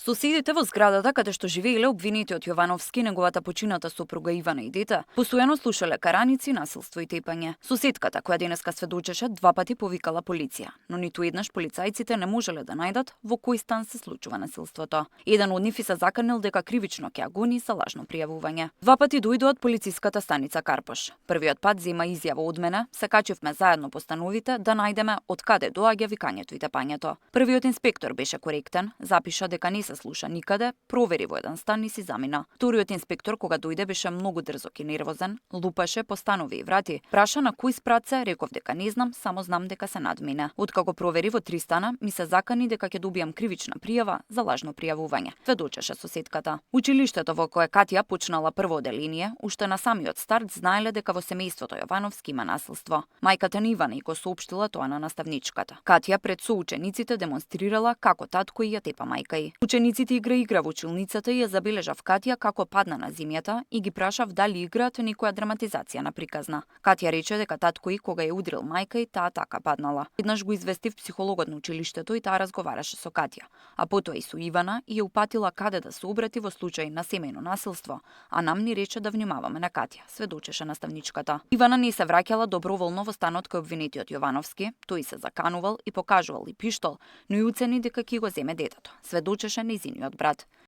Соседите во зградата каде што живееле обвинетиот Јовановски, неговата почината сопруга Ивана и дете, постојано слушале караници, насилство и тепање. Соседката, која денеска сведочеше, 2 пати повикала полиција, но ниту еднаш полицајците не можеле да најдат во кој стан се случува насилството. Еден од нив и се заканил дека кривично ќе гони за лажно пријавување. 2 пати дојдоа од полициската станица Карпош. Првиот пат зема изјава од мене, се качевме заедно по становите да најдеме од каде доаѓа викањето и тепањето. Првиот инспектор беше коректен, запиша дека не се слуша никаде, провери во еден стан и си замина. Вториот инспектор кога дојде беше многу дрзок и нервозен, лупаше по станови и врати. Праша на кој спрат се, реков дека не знам, само знам дека се надмине. Откако провери во 3 стана, ми се закани дека ќе добијам кривична пријава за лажно пријавување, сведочеше соседката. Училиштето во кое Катја почнала прво оделение, уште на самиот старт знаеле дека во семејството Јовановски има насилство. Мајката на Ивана и го соопштила тоа на наставничката. Катја пред соучениците демонстрирала како татко и ја тепа мајка ѝ. Учениците игра во училницата и ја забележав Катја како падна на земјата и ги прашав дали играат некоја драматизација на приказна. Катја рече дека татко и кога ја удрил мајка и таа така паднала. Еднаш го известив психологот на училиштето и таа разговараше со Катја, а потоа и со Ивана и ја упатила каде да се обрати во случај на семејно насилство, а нам ни рече да внимаваме на Катја, сведочеше наставничката. Ивана не се враќала доброволно во станот кај обвинетиот Јовановски, тој се заканувал и покажувал и пиштол, но и уцени дека ќе го земе детето, сведочеше нејзиниот брат.